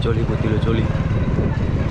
ကၠိလံ ပှၤတုၤလၢကၠိလံ. နီၢ်ထံဂုၢ်ဖီ ခီၣ်ဖးခံန့ၣ်နီၤ,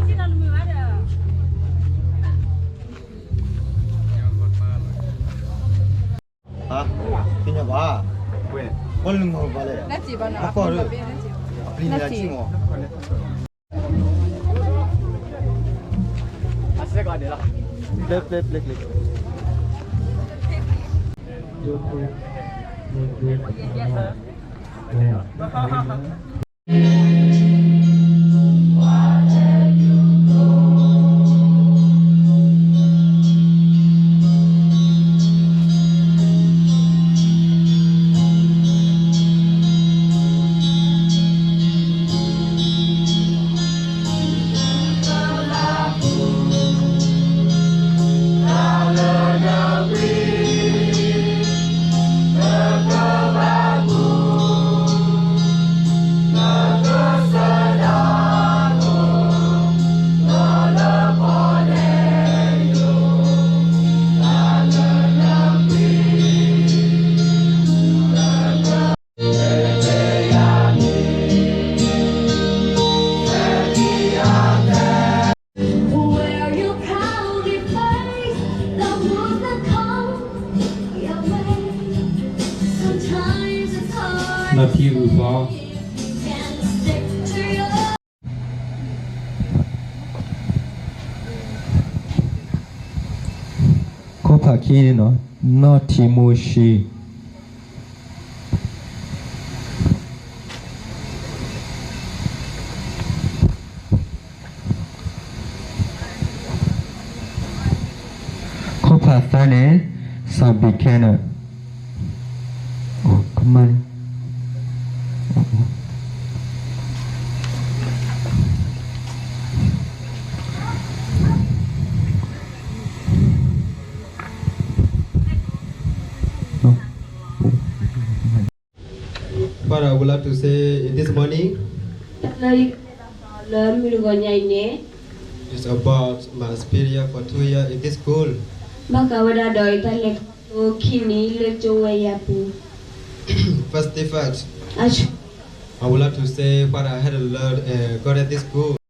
နီၢ်ထံမိၢ်ၡံ. ခီၣ်ဖးသၢန့ၣ် စီၤဘံးခဲန့ၣ်. ခီၣ်ဖးသၢန့ၣ် What I would like to say in this morning တၢ်လၢယကတဲဘၣ်ဃးလၢမုၢ်တဂီၤညါအံၤန့ၣ် is about my experience for two years in this school. ဘၣ်ဃးဝဲဒၣ်ဒီးယတၢ်လဲၤခီဖျိခံနံၣ် လၢကၠိဝဲယၤပူၤ. First thing first, I would like to say what I had learned and got at this school.